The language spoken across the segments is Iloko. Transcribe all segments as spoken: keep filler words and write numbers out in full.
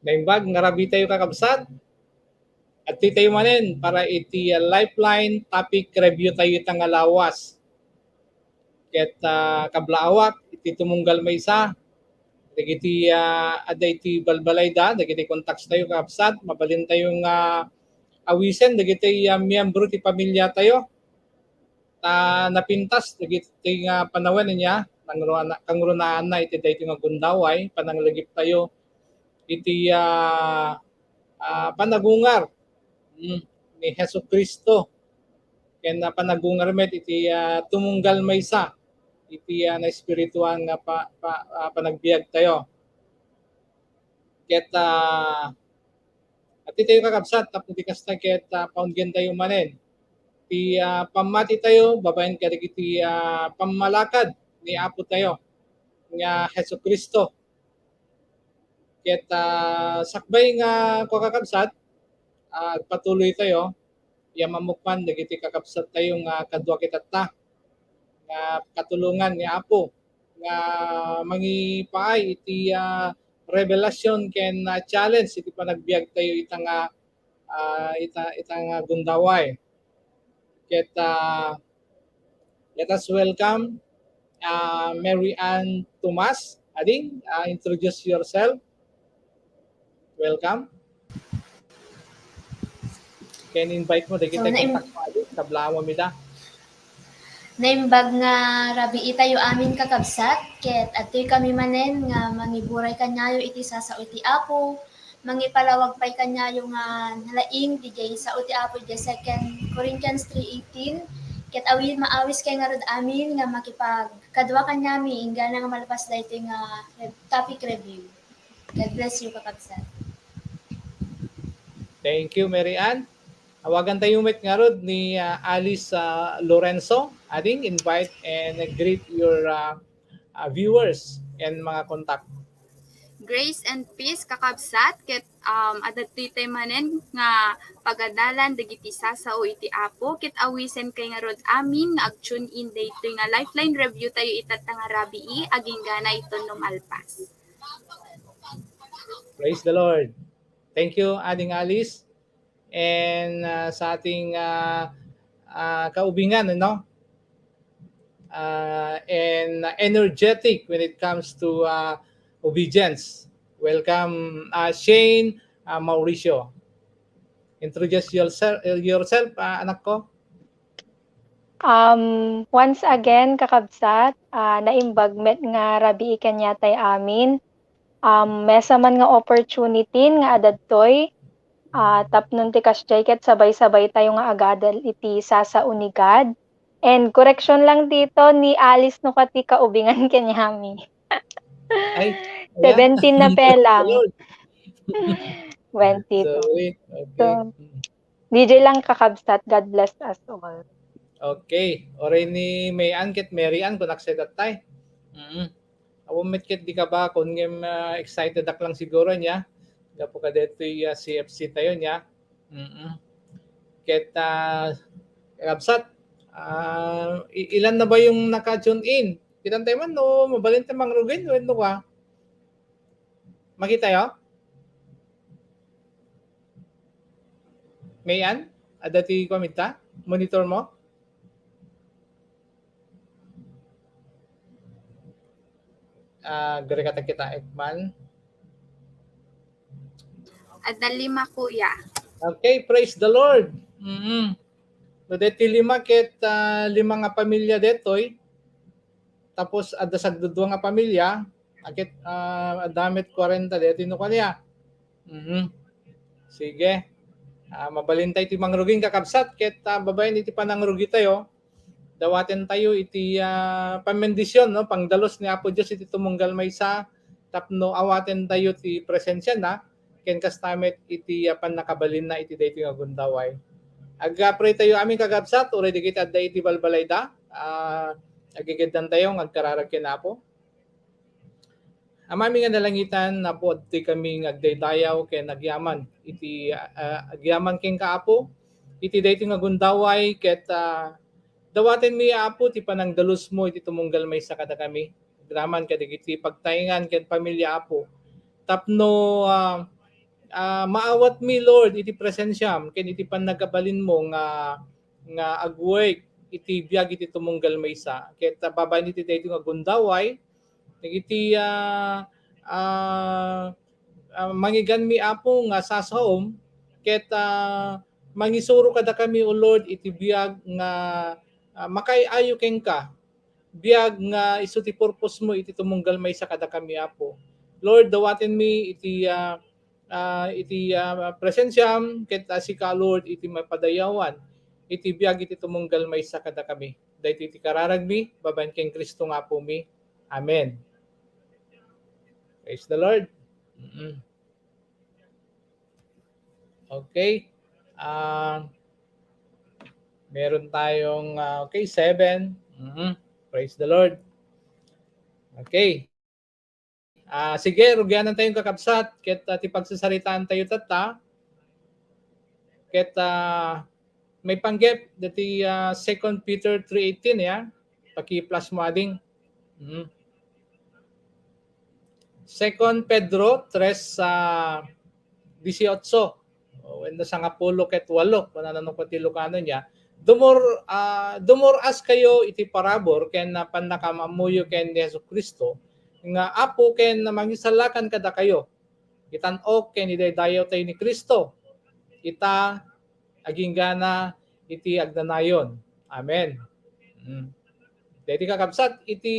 Naimbag nga rabii tayo, kakabsat. Adtoy tayo manen para iti, ah, Lifeline topic review tayo ita nga lawas. Ket, ah, kablaawak iti tumunggal maysa, dagiti, ah, adda iti balbalayda, dagiti contacts tayo, kakabsat, mabalin tayo nga awisen dagiti, ah, miyembro ti pamilya tayo. Ta napintas dagiti nga panawen niya, kangruna-, kangrunaanna iti daytoy nga gundaway, pananglagip tayo iti, ah, ah, panagungar, mm, ni Jesu-Cristo. Ken, ah, panagungar met iti, ah, tumunggal maysa iti, ah, naespirituan nga pa-, pa-, ah, panagbiag tayo. Ket, ah, adtoy tayo, kakabsat, tapno di kasta ket, ah, paunegen tayo manen ti, ah, pammati tayo babaen kadagiti, ah, pammalakad ni Apo tayo nga Jesu-Cristo. Ket, ah, sakbay nga kua, kakabsat, ah, agpatuloy tayo, ya mammukman dagiti kakabsat tayo nga kadua kitatta nga katulongan ni Apo nga mangipaay iti, ah, revelasyon ken, ah, challenge iti panagbiag tayo ita nga, ah, ita, ita nga gundaway. Ket, ah, let us welcome, ah, Mary Ann Tomas. Ading, ah, introduce yourself. Welcome. Ken invite mo dagiti So, naim- contact mo, ading, kablaawam ida. Naimbag nga rabii tayo amin, kakabsat, ket adtoy kami manen nga mangiburay kaniayo iti sasao ti Apo, mangipalawag pay kaniayo nga nalaing diay sao ti Apo diay Second Corinthians three eighteen, ket awi-, maawis kay ngarud amin nga makipagkadua kaniami inggana nga malpas daytoy nga re-, topic review. God bless you, kakabsat. Thank you, Mary Ann. Awagan tayo met ngarud ni, ah, Alice, ah, Lorenzo. Ading, invite and greet your, ah, ah, viewers and mga contact. Grace and peace, kakabsat, ket, um, adda ti tayo manen nga pagadalan dagiti sasao iti Apo, ket awisen kay ngarud amin nga ag-tune in daytoy nga Lifeline review tayo itatta nga rabii, aginggana iton no malpas. Praise the Lord. Thank you, Ading Alice. And, ah, sa ating, ah, ah, kaubingan, ano? Ah, and energetic when it comes to, ah, obedience. Welcome, ah, Shane, ah, Mauricio. Introduce yourself, yourself, ah, anak ko. Um, once again, kakabsat, ah, naimbag met nga rabii kaniatay amin. Um, maysa man nga opportunity nga adadtoy, ah, tapno ti kasdiay ket sabay-sabay tayo nga agadal iti sasao ni God. And correction lang dito, ni Alice no ka ti kaubingan kaniami. Ay, ayan. Seventeen na pelang. Lord. Twenty-two. Sorry. Okay. So, D J lang, kakabsat. God bless us all. Okay. Uray ni May Ann ket Mary Ann, kunak sa datay. Mm. Awan met ket di kabakon ngem, ah, excited ak lang siguro niya. Gapu kadetoy, ah, C F C tayo niya. Mm. Ket, ah, kakabsat, ah, i-, ilan na ba yung naka-tune in? Kitan tayo man, no? Mabalin tayo mangrugin, wenno ka? Makita yo? May Ann? Adda ti kuan ita? Monitor mo? Ah, gari ka takita, Ekman. Adda lima, kuya. Okay, praise the Lord. Mm-hmm. No, deti lima ket, ah, lima nga pamilya detoy. Tapos adda sagdudua nga pamilya, ket, ah, adda met kwarenta deti no kaniya. Mhm. Sige. Ah, mabalin tayo ti mangrugin, kakabsat, ket, ah, babaen iti panangrugi tayo, dawaten tayo iti, ah, pamendisyon, no, pangdalus ni Apo Dios iti tumunggal maysa, tapno awaten tayo ti presensia na, ken kasta met iti, ah, pannakabalinna iti daytoy nga gundaway. Ag-pray tayo amin, kakabsat, uray dagiti adda iti balbalayda, ah, agigeddan tayo nga agkararag ken Apo. Amami nga nalangitan, Apo, adtoy kami nga agdaydayaw ken agyaman iti, ah, agyaman kenka, Apo, iti daytoy nga gundaway ket, ah, dawatenmi, Apo, ti panangdalusmo iti tumunggal maysa kadakami. Agraman kadagiti pagtaengan ken pamilya, Apo, tapno, ah, ah, maawatmi, Lord, iti presensiam ken iti pannakabalinmo nga, nga agwork iti biag iti tumunggal maysa. Ket, ah, babaen iti daytoy nga gundaway, dagiti, ah, ah, ah, mangiganmi, Apo, nga sasaom, ket, ah, mangisuro kadakami, O Lord, iti biag nga, ah, makaay-ayo kenka, biag nga isu ti purpose mo iti tumunggal maysa kadakami, Apo. Lord, dawatenmi iti, ah, ah, iti, ah, presensiam, ket, ah, sika, Lord, iti mapadayawan iti biag iti tumunggal maysa kadakami. Daytoy ti kararagmi, babaen ken Cristo nga Apomi. Amen. Praise the Lord. Mm-mm. Okay. Ah, meron tayong, ah, okay, seven. Mm-mm. Praise the Lord. Okay. Ah, sige, rugianan tayo, kakabsat, ket, ah, ti pagsasaritaan tayo tatta. Ket, ah, maipanggep dati, ah, Second Peter three eighteen, ya. Paki-plus mo, ading. Mm. Second Pedro tres, ah, dieciocho. O, wenno sangapulo ket walo, kunana no ti Ilocano niya. Dumur-, ah, dumur-as kayo iti parabur ken, ah, pannakaammoyo ken ni Jesu-Cristo nga Apo ken Mangisalakan kadakayo. Itan-ok ken idaydayaw tayo ni Cristo. Ita, agingga iti agnanayon. Amen. Mm. Daytoy, kakabsat, iti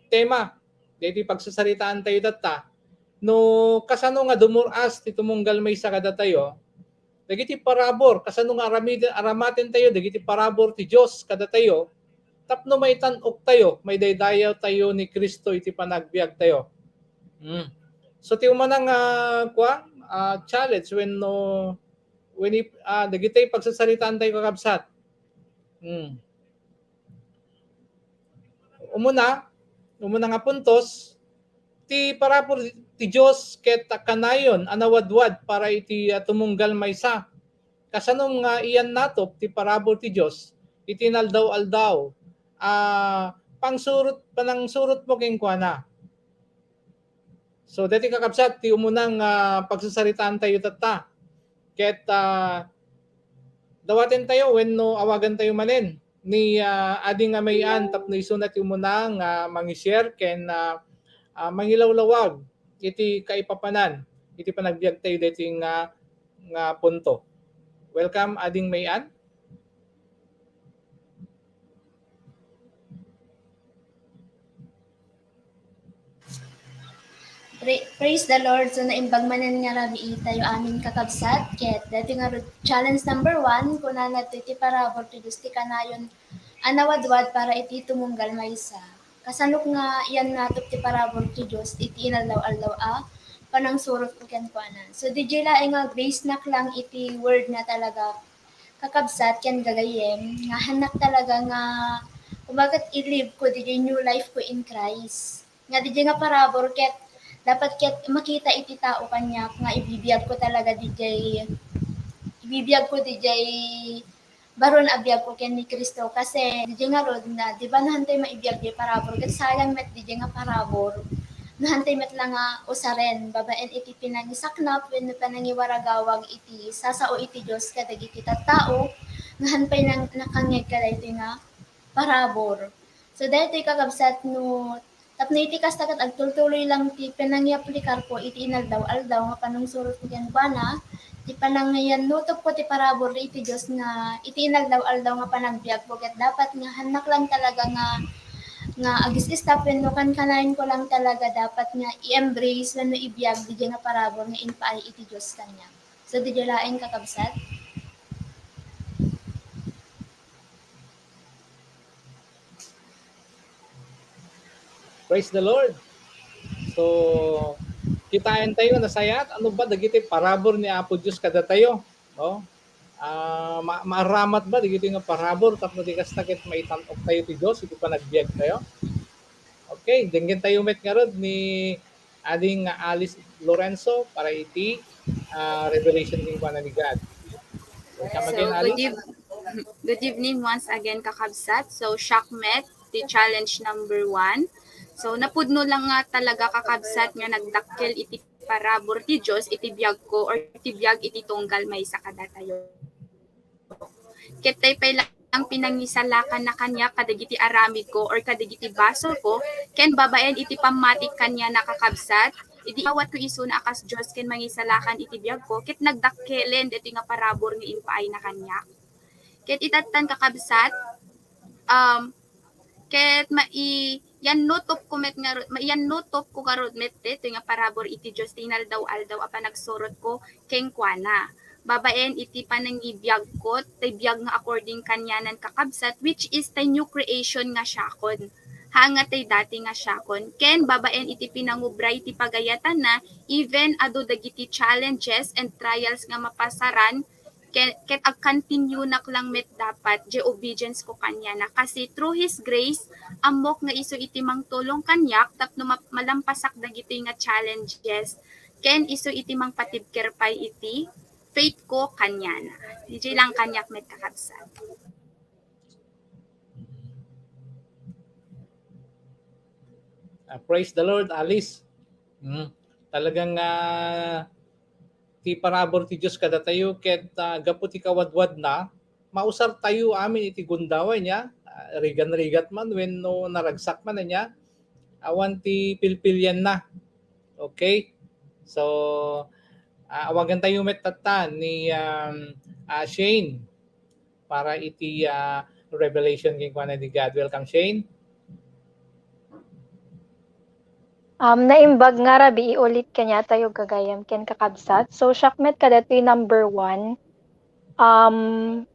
tema, daytoy pagsasaritaan tayo tatta, no kasano nga dumur-as ti tumunggal maysa kadatayo, dagiti parabur, kasano nga aramid-, aramaten tayo dagiti parabur ti Dios kadatayo, tapno maitan-ok tayo, maidaydayaw tayo ni Cristo iti panagbiag tayo. Mm. So, ti umuna nga, kua, ah, challenge wenno, when if, ah, dagiti pagsasaritaan tayo, kakabsat. Mm. Umuna, umuna nga puntos, ti parabur ti Dios ket kanayon a nawadwad para iti, ah, tumunggal maysa. Kasano nga iyan natop ti parabur ti Dios iti inaldaw-aldaw a pangsurot, panangsurot mo kenkuana? So, daytoy, kakabsat, ti umuna nga pagsasaritaan tayo tatta. Ket, ah, dawaten tayo wenno awagan tayo manen ni, ah, Adi nga Mayan tapno isuna ti umuna nga mangi-share ken, ah, ah, mangilawlawag iti kaipapanan iti panagbiag tayo daytoy nga, nga punto. Welcome, Ading Mayan. Pra-, praise the Lord. So, naimbag manen nga rabii tayo amin, kakabsat. Ket daytoy nga ru-, challenge number one, kunana ditoy ti parabur ti Dios ti kanayon a nawadwad para iti tumunggal maysa. Kasano nga iyan natop ti parabur ti Dios iti inaldaw-aldaw a panangsurot kenkuana? So, diay laeng nga base nak lang iti word na talaga, kakabsat ken gagayyem, nga hannak talaga nga, kumbaga, i-live ko diay new life ko in Christ. Nga diay nga parabur ket dapat ket makita iti tao kaniak nga ibibiag ko talaga diay, ibibiag ko diay baron a biag ko ken ni Cristo. Kasi diay ngarud na, di ba, no hantay maibiag diay parabur, ket sayang met diay nga parabur. No hantay met la nga usaren babaen iti pinangisaknap wenno panangiwaragawag iti sasao iti Dios kadagiti tattao, nga han pay nang-, nakangngeg kadaytoy nga parabur. So, daytoy, kakabsat, no tapno iti kasta ket agtultuloy lang ti panangiaplikar ko iti inaldaw-aldaw nga panangsurot ko kenkuana, ti panangiannutop ko ti parabur iti Dios nga iti inaldaw-aldaw nga panagbiag ko, ket dapat nga hannak lang talaga nga, nga ag-stop wenno kankanayon ko lang talaga dapat nga i-embrace wenno ibiag diay nga parabur nga impaay iti Dios kaniak. So, diay laeng, kakabsat. Praise the Lord. So, kitaen tayo nga nasayaat. Ano ba dagiti parabur ni Apo Dios kadatayo? No? Ah, ma-, maaramat ba dagiti nga parabur tapno di kasta ket maitan-ok tayo ti Dios iti panagbiag tayo? Okay, denggen tayo met ngarud ni Ading Alice Lorenzo para iti, ah, revelation kenkuana ni God. Welcome again, Alice. Good eve-, good evening once again, kakabsat. So, siak met ti challenge number one. So, napudno lang nga talaga, kakabsat, nga nagdakkel iti parabur ti Dios iti biagko or ti biag iti tunggal maysa kadatayo. Ket tay pay lang pinangisalakan na kaniak kadagiti aramidko or kadagiti basolko, ken babaen iti pammatik kaniana, kakabsat, idi awatko isuna a kas Dios ken mangisalakan iti biagko, ket nagdakkelen daytoy nga parabur nga impaayna kaniak. Ket itattan, kakabsat, um, ket mai-, iyannuto ko met ngarud, maiyannuto ko ngarud met daytoy nga parabur iti Dios ti inaldaw-aldaw a panagsurotko kenkuana. Babaen iti panangibiagko, tay biag nga according kanianan, kakabsat, which is tay new creation nga siakon. Haan nga tay dati nga siakon. Ken babaen iti pinangubray ti pagayatanna, even adu dagiti challenges and trials nga mapasaran, ket, ket agkontinuenak lang met dapat jay obedience ko kaniana. Kasi through His grace, ammok nga isu iti mangtulong kaniak tapno ma-, malampasak dagitoy nga challenges. Ken isu iti mangpatibker pay iti faith ko kaniana. Diay lang kaniak met, kakabsat. Ah, praise the Lord, Alice. Mm. Talagang, ah, ti parabur ti Dios kadatayo ket, ah, gapu ti kawadwadna, mausar tayo amin iti gundaway niya, ah, rigan-rigat man wenno naragsak man niya, awan ti pilpilianna. Okay? So, ah, awagan tayo met tatta ni, um, ah, Shane para iti, ah, revelation kenkuana ni God. Welcome, Shane. Um, naimbag nga rabii ulit kaniatayo, gagayyem ken kakabsat. So, siak met kadatoy number one. Um,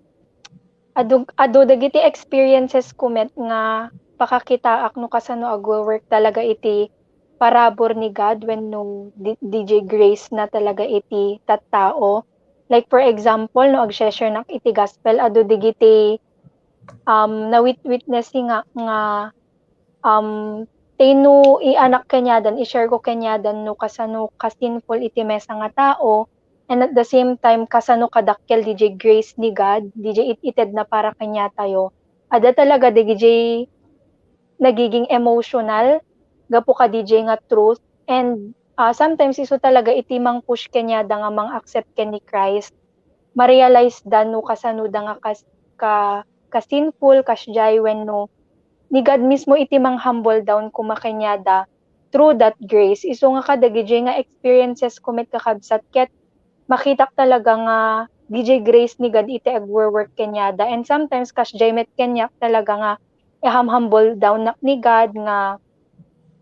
adu, adu dagiti experiences ko met nga pakakitaak no kasano agwo-work talaga iti parabur ni God wenno di, diay grace na talaga iti tattao. Like, for example, no, ag-share-nak iti gospel, adu dagiti, um, nawit-witness nga, nga, um, tay no ianak kaniadan, i-share ko kaniadan no kasano ka-sinful iti maysa nga tao, and at the same time, kasano kadakkel diay grace ni God, diay it-itedna para kaniatayo. Adda talaga diay nagiging emotional gapu kadiay nga truth, and, ah, sometimes isu talaga iti mang-push kaniada nga mang-accept ken ni Christ. Ma-realize da no kasano da nga kas-, ka-, ka-sinful, kasdiay, wenno ni God mismo iti mang-humble down koma kaniada through that grace. Isu nga kadagijay nga experiences ko met, kakabsat, ket makitak talaga nga diay grace ni God iti agwo-work kaniada. And sometimes, kasdiay met kaniak talaga nga iham-humble down-nak ni God nga,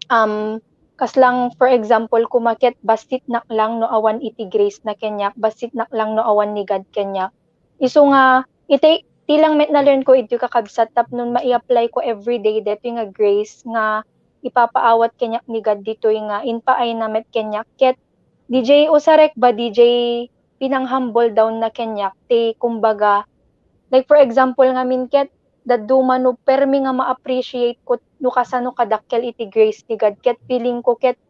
um, kaslang, for example, koma ket bassitnak lang no awan iti grace na kaniak, bassitnak lang no awan ni God kaniak. Isu nga, iti, ti lang met na-learn ko iti, kakabsat, tapno ma-i-apply ko everyday detoy nga grace nga ipapaawat kaniak ni God ditoy nga impaayna met kaniak. Ket diay usarek ba, diay pinang-humble down na kaniak ti, kumbaga, like, for example ngamin ket, dadduma no permi nga ma-appreciate ko no kasano kadakkel iti grace ni God, ket feeling ko ket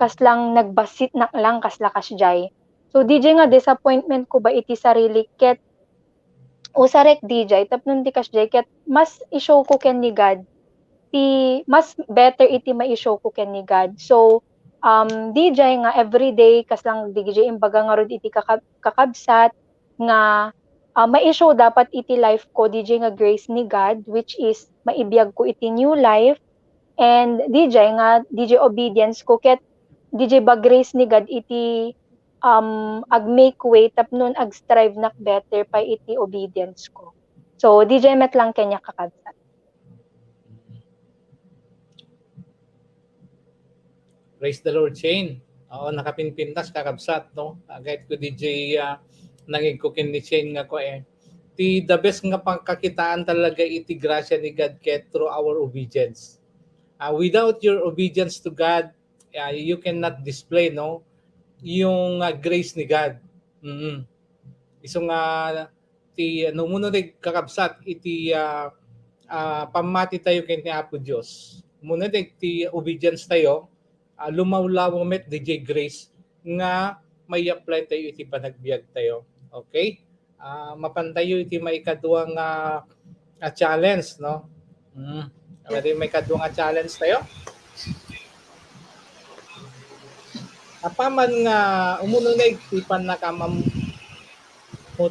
kaslang nagbassitnak lang, kasla kasdiay. So, diay nga disappointment ko ba iti sarili ket usarek diay, tapno ti kasdiay ket mas i-show ko ken ni God ti mas better iti mai-show ko ken ni God. So, um, diay nga everyday, kaslang diay imbaga ngarud iti kakab-, kakabsat, nga, ah, mai-show dapat iti life ko diay nga grace ni God, which is maibiag ko iti new life, and diay nga, diay obedience ko, ket diay ba grace ni God iti, um, ag-make way tapno ag-strive-nak better pay iti obedience ko. So, diay met lang kaniak, kakabsat. Praise the Lord, Shane. Oo, nakapinpintas, kakabsat, no? Agayat ko diay, ah, nangigko ken ni Shane nga ko eh. Ti the best nga pangkakitaan talaga iti grasya ni God ket through our obedience. Ah, without your obedience to God, ah, you cannot display, no, yung, ah, grace ni God. Mm. Isu nga ti, no, umuna ti, kakabsat, iti, ah, ah, pammati tayo ken ni Apo Dios. Umuna ti, ti obedience tayo, ah, lumawlaw met diay grace nga mai-apply tayo iti panagbiag tayo. Okay? Ah, mapan tayo iti maikadua nga, ah, challenge, no? Hmm. Adi maikadua nga challenge tayo. Apaman nga umuneg ti pannakaammo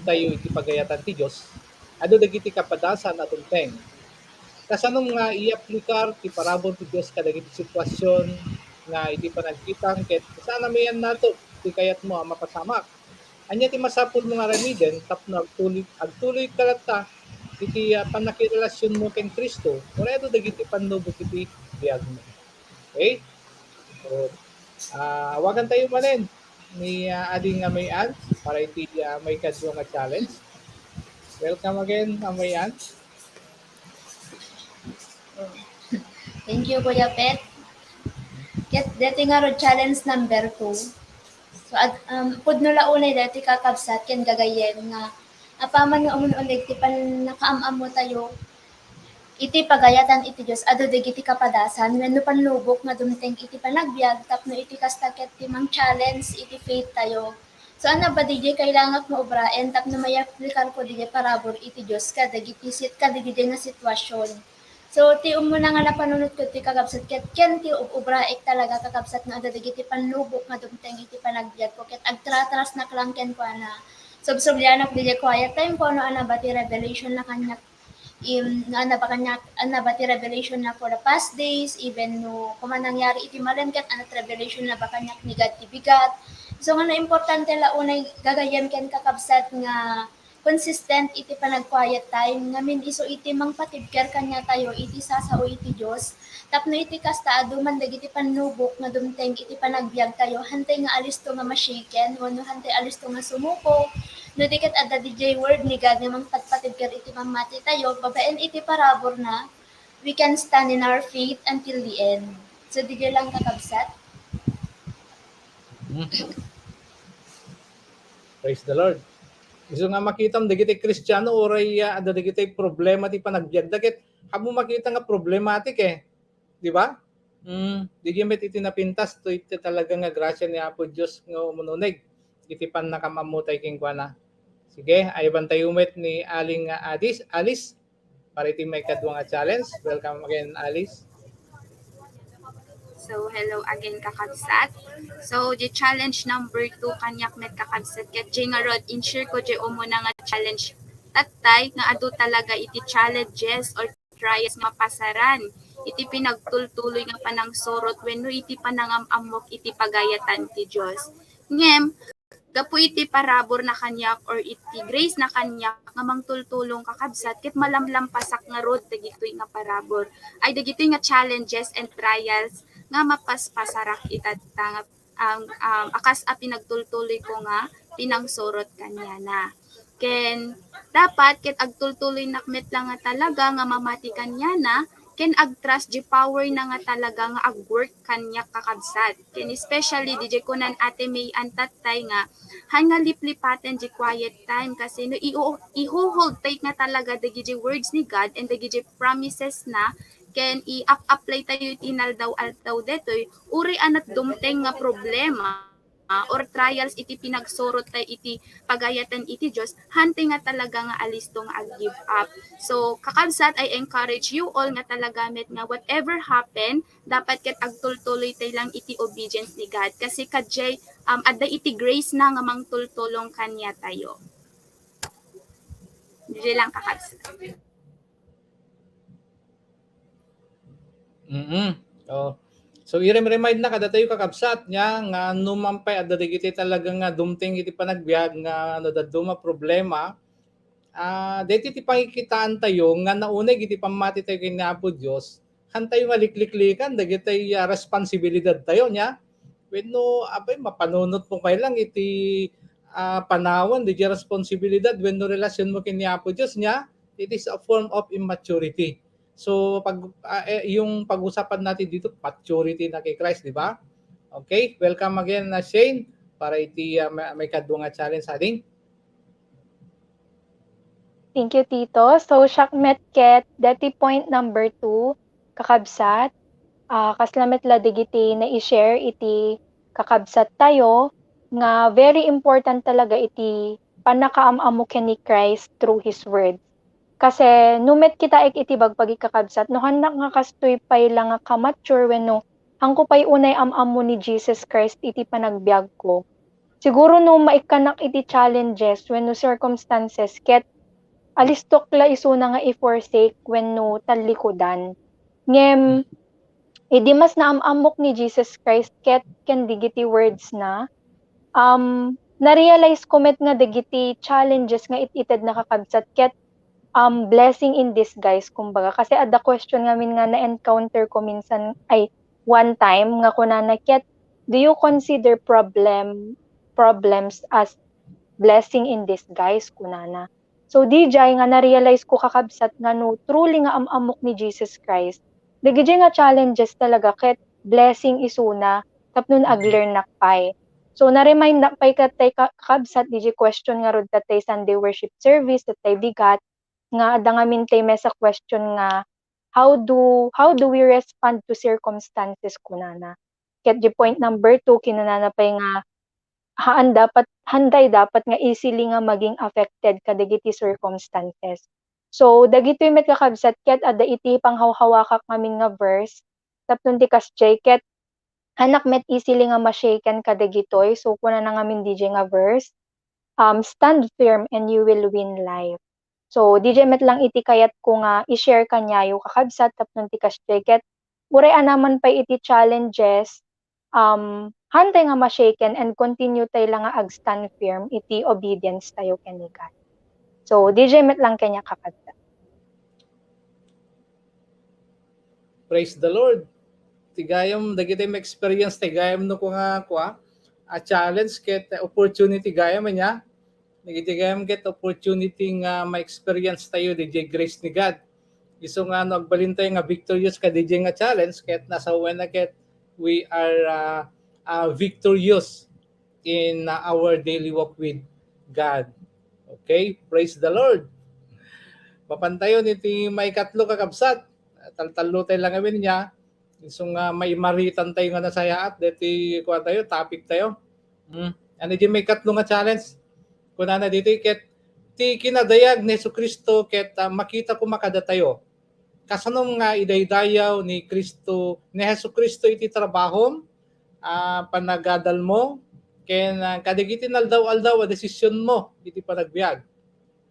tayo iti pagayatan ti Dios, adu dagiti kapadasan a dumteng. Kasanom nga iaplikar ti parabur ti Dios kadagiti situasion nga iti panagkitam ket saan a mayan nato ti kayatmo a mapasamak. Ania ti masapulmo nga aramiden tapno agtuloy, agtuloy ka latta iti, ah, pannakirelasionmo ken Cristo? Uray adu dagiti pannubok iti biagmo. Okay? So, ah, awagan tayo manen ni, ah, Ading Amay Ann para iti, ah, maikadua nga challenge. Welcome again, Amay Ann. Thank you, Kuya Pet. Ket deti nga ro challenge number two. So, ad, um, pudno la unay deti kakabsat ken gagayyem nga apaman nga umun-uneg ti pannakaam-ammo tayo iti pagayatan iti Dios, adu dagiti kapadasan wenno pannubok nga dumteng iti panagbiag tapno iti kasta ket ti mang-challenge iti faith tayo. So, ania ba diay kailangak nga obraen tapno maiaplikarko diay parabur iti Dios kadagiti sit-, kadagiti nga situasion? So, ti umuna nga napanunotko ti kakabsat ket ken ti ub-, obraek talaga kakabsat nga adu dagiti pannubok nga dumteng iti panagbiagko ket agtratrasnak lang kenkuana. Subsublianak diay quiet time ko no ania ba ti revelation na kaniak, im, no ania ba kaniak, ania ba ti revelation na for the past days, even no koma nangyari iti malem ket ania ti revelation na ba kaniak ni God ti bigat. So, nga importante la unay gagayyem ken kakabsat nga consistent iti panag-quiet time, ngamin isu iti mangpatibker kaniatayo iti sasao iti Dios, tapno iti kasta, adu man dagiti pannubok nga dumteng iti panagbiagtayo, hantay nga alisto nga ma-shaken, wenno hantay alisto nga sumuko, no di ket adda diay word ni God nga mangpatpatibker iti pammatitayo, babaen iti paraburna, we can stand in our faith until the end. So, diay lang, kakabsat. Hmm. Praise the Lord. Isu nga makitam dagiti Kristiano, uray, ah, adda dagiti problema ti panagbiagda ket, ammo makita nga problematic, eh. Di ba? Mm, diay met iti napintas, to iti talaga nga grasia ni Apo Dios nga umuneg iti pannakaam-ammo tayo kenkuana. Sige, ayaban tayo met ni Aling, ah, Adis, Alice, para iti maikadua nga challenge. Welcome again, Alice. So, hello again, kakabsat. So, di challenge number two, kaniak met, kakabsat. Ket di nga rod, in-share ko di umuna nga challenge tattay, nga adu talaga iti challenges or trials nga mapasaran iti pinagtultuloy nga panangsurot wenno iti panangam-ammok iti pagayatan ti Dios. Ngem, gapu iti parabur na kaniak or iti grace na kaniak nga mangtultulong, kakabsat, ket malamlampasak ngarud dagitoy nga parabur. Ay, dagitoy nga challenges and trials nga mapaspasarak itatta nga, ang, um, a kas a pinagtultuloy ko nga pinangsurot kaniana. Ken dapat ket agtultuloynak met la nga talaga nga mamati kaniana, ken agtrust di power na nga talaga nga agwork kaniak, kakabsat. Ken especially, di, di kunan Ate May Ann tattay nga, han nga liplipaten di quiet time, kasi no iu-, ihuhold tayo nga talaga dagiti words ni God and dagiti promises na, ken i-ap-apply tayo iti inaldaw-aldaw detoy, uray a natdumteng nga problema, ah, or trials iti pinagsurot tayo iti pagayatan iti Dios, hantay nga talaga nga alisto nga ag-give up. So, kakabsat, I encourage you all nga talaga met nga whatever happen, dapat ket agtultuloy tayo lang iti obedience ni God. Kasi kadiay, um, adda iti grace na nga mangtultulong kaniatayo. Diay lang, kakabsat. Mm. Oh. So, irem-remind na kadatayo, kakabsat, nia, nga no man pay adda dagiti talaga nga dumteng iti panagbiag nga no dadduma problema, ah, deti ti pangikitaan tayo nga nauneg iti pammati tayo ken ni Apo Dios, han tayo nga likliklikan dagiti, ah, responsibilidad tayo, nia. Wenno, apay, mapanunot mo kay lang iti, ah, panawan, dagiti responsibilidad, wenno relasyon mo ken ni Apo Dios, nia, it is a form of immaturity. So, pag, ah, eh, yung pag-usapan natin dito, maturity na kay Christ, di ba? Okay, welcome again na Shane para iti, ah, may, maikadua nga challenge, ading. Thank you, Tito. So, siak met ket, deti point number two, kakabsat, ah, kasla met la dagiti na-i-share iti kakabsat tayo, nga very important talaga iti pannakaam-ammo ken ni Christ through His Word. Kasi no met kitaek iti bagbagi, kakabsat, no hannak nga kastoy pay la nga ka-mature wenno Haanko pay unay am-ammo ni Jesus Christ iti panagbiagko. Siguro no maikkanak iti challenges wenno circumstances ket alistok la isuna nga i-forsake wenno tallikudan. Ngem, idi mas naam-ammok ni Jesus Christ ket ken dagiti words na, um, na-realize ko met nga dagiti challenges nga it-ited na kakabsat ket, um, blessing in disguise, kumbaga. Kasi adda question ngamin nga na-encounter ko minsan, ay, one time nga kunana ket, "Do you consider problem, problems as blessing in disguise?" kunana. So, D J, nga na-realize ko kakabsat nga no truly nga am-ammok ni Jesus Christ, dagiti nga challenges talaga ket blessing isuna tapno ag-learn nak pay. So, na-remind nak pay ket tay ka-, kakabsat, D J, question nga rod tattay Sunday worship service, tattay bigat, nga adda ngamin tay mesa question nga, "How do, how do we respond to circumstances?" kunana. Ket di point number two, kinunana pay nga, haan dapat, haan tay dapat nga easily nga maging affected kadagiti circumstances. So, dagitoy met kakabsat ket adda iti panghawhawakak ngamin nga verse, tapno ti kasdiay ket haanak met easily nga ma-shaken kadagitoy. So, kunana ngamin D J nga verse, um, "Stand firm and you will win life." So, D J met lang iti kayat ko nga i-share kaniayo, kakabsat, tapno ti kasdiay ket uray anaman pay iti challenges, um, haan tay nga ma-shaken and continue tay la nga ag-stand firm iti obedience tayo ken ni God. So, D J met lang kaniak, kakabsat. Praise the Lord. Ti gayam, dagiti ma-experience ti gayam no kua nga, kua, a challenge ket opportunity gayam ania. Dagiti gayam ket opportunity nga ma-experience tayo, D J, grace ni God. Isu nga no agbalin tayo nga victorious kadagiti nga challenge, ket nasawen na ket we are, uh, uh, victorious in, uh, our daily walk with God. Okay? Praise the Lord. Mapan tayo iti maikatlo, kakabsat. Taltallo tayo lang amin niya. Isu nga maimaritan tayo nga nasayaat, deti kuan tayo, topic tayo. Hmm. Ano di maikatlo nga challenge? Kunana ditoy ket, ti kinadayag ni Jesu-Cristo ket, ah, makita koma kadatayo. Kasano nga idaydayaw ni Cristo, ni Jesu-Cristo iti trabahom, ah, panagadalmo, ken, ah, kadagiti naldaw-aldaw a desisionmo iti panagbiag?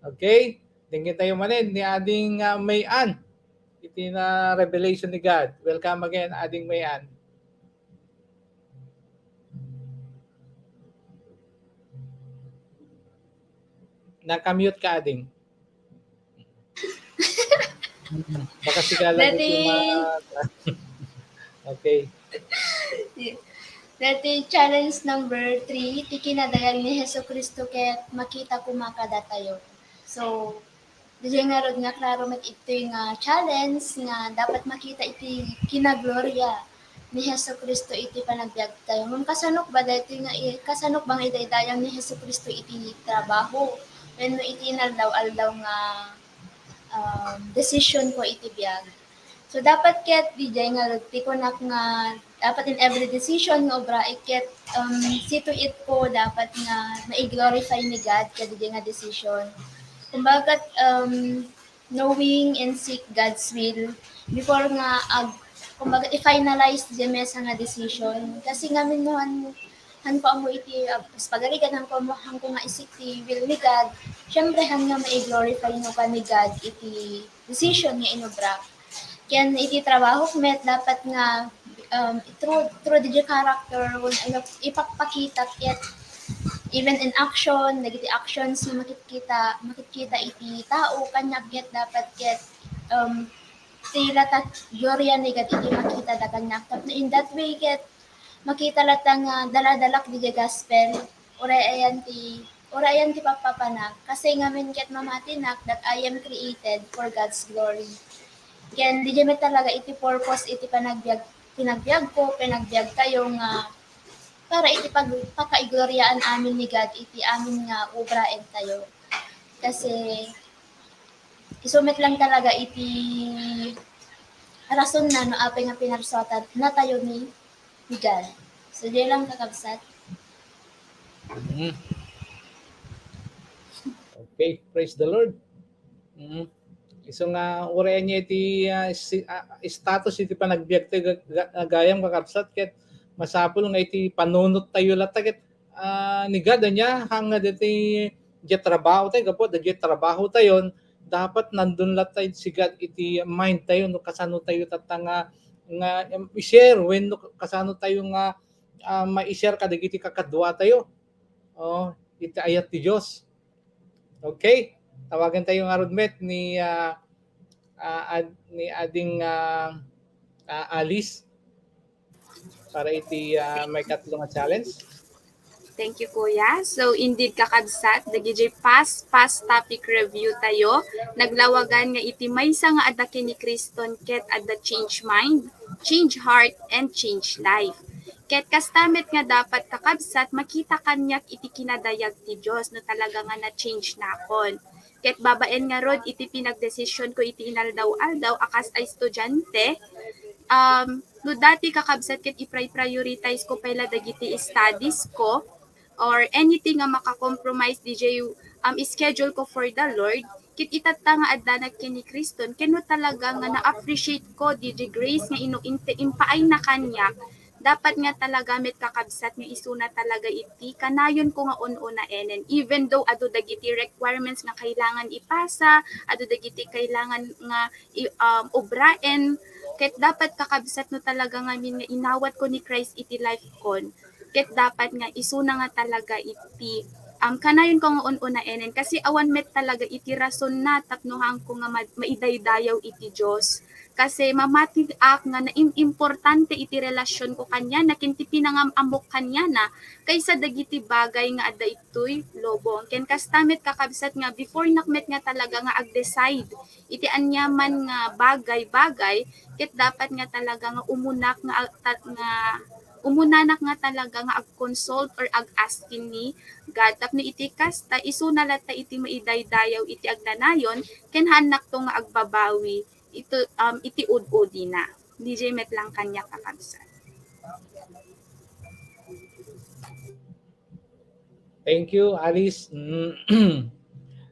Okay? Denggen tayo manen ni Ading, ah, May Ann iti na revelation ni God. Welcome again, Ading May Ann. Naka-mute ka, Ading. Baka sigala Dati, iti ma-, okay. Dati challenge number three, ti kinadayag ni Jesu-Cristo ket makita koma kadatayo. So, D J, ngarud nga klaro met itoy nga challenge nga dapat makita iti kinagloria ni Jesu-Cristo iti panagbiag tayo. Ngem kasanok ba daytoy nga i-, kasanok ba nga idaydayaw ni Jesu-Cristo iti trabaho wenno iti inaldaw-aldaw nga, um, decision ko iti biag? So, dapat ket, D J, ngarud ti kunak nga dapat in every decision nga obra, iket, um, see to it ko dapat nga mai-glorify ni God kadaydiay nga decision. Kumbaga, um, knowing and seek God's will before nga ag-, kumbaga, i-finalize ti mesa nga decision. Kasi ngamin no han, han ko ammo iti, ah, pagarigan, han ko ammo, han ko nga isik ti will ni God, syempre, han nga mai-glorify no ka ni God iti decision nga inobra. Ken iti trabahok met, dapat nga, um, through, through the character, wen, ano, ipakpakita ket even in action, dagiti actions nga makitkita, makitkita iti tao, kaniak ket dapat ket, um, ti latta gloria ni God iti makita da kaniak. Tapno in that way ket makita latta nga daladalak diay gospel, uray ayan ti, uray ayan ti pappapanak. Kasi ngamin ket mamatinak that I am created for God's glory. Ken diay met talaga iti purpose iti panagbiag, pinagbiagko, pinagbiag tayo nga para iti pag-, pakaigloriaan amin ni God iti amin nga obraen tayo. Kasi isu met lang talaga iti rason na no apay nga pinarsuatan natayo ni, ni God. So, diay lang, kakabsat. Mm. Okay, praise the Lord. Mm. Isu nga, uray ania iti, ah, si, ah, status iti panagbiag tayo ga-, ga-, gayam, kakabsat, ket masapul nga iti panunot tayo latta, ket, ah, ni God, ania, hangga diti, diay trabaho tayo, gapu, diay trabaho tayo, dapat nandun latta si God iti mind tayo, no, kasano tayo tatta nga, nga, em, i-share, wenno kasano tayo nga, ah, ma-share kadagiti kakadua tayo. Oh, iti ayat ti Dios. Okay, tawagan tayo ngarud met ni, ah, ah, ad-, ni Ading, ah, ah, Alice para iti, ah, maikatlo nga challenge. Thank you, Kuya. So, indeed, kakabsat, dagiti past, past topic review tayo. Naglawagan nga iti maysa nga adda ken ni Kriston ket adda change mind, change heart, and change life. Ket kasta met nga dapat, kakabsat, makita kaniak iti kinadayag ti Dios no talaga nga na-change nakon. Ket babaen ngarud iti pinagdesisionko iti inaldaw-aldaw a kas a estudiante, um, no dati, kakabsat, ket i-prioritize ko pay la dagiti studies ko or anything nga maka-compromise diay, um, schedule ko for the Lord, ket itatta nga addanak ken ni Kriston, ken no talaga nga na-appreciate ko diay grace nga ino-, inte-, impaayna kaniak, dapat nga talaga met, kakabsat, nga isuna talaga iti kanayonko nga un-unaenen. Even though adu dagiti requirements nga kailangan ipasa, adu dagiti kailangan nga i-, um, obraen, ket dapat, kakabsat, no talaga ngamin nga inawatko ni Christ iti lifekon, ket dapat nga isuna nga talaga iti, um, kanayonko nga un-unaenen, kasi awan met talaga iti rasonna tapno haanko nga ma-, maidaydayaw iti Dios. Kasi mamatiak nga naim-, importante iti relasionko kaniana ken ti pinangam-ammok kaniana kaysa dagiti bagay nga adda itoy lubong. Ken kasta met, kakabsat, nga before nak met nga talaga nga ag-decide iti aniaman nga bagay-bagay, ket dapat nga talaga nga umunak nga, ta-, nga umunanak nga talaga nga ag-consult or ag-ask ken ni God tapno iti kasta, isuna latta iti maidaydayaw iti agnanayon, ken haannakto nga agbabawi iti, um, iti ud-udina. Diay met lang kaniak, kakabsat. Thank you, Alice. Mm.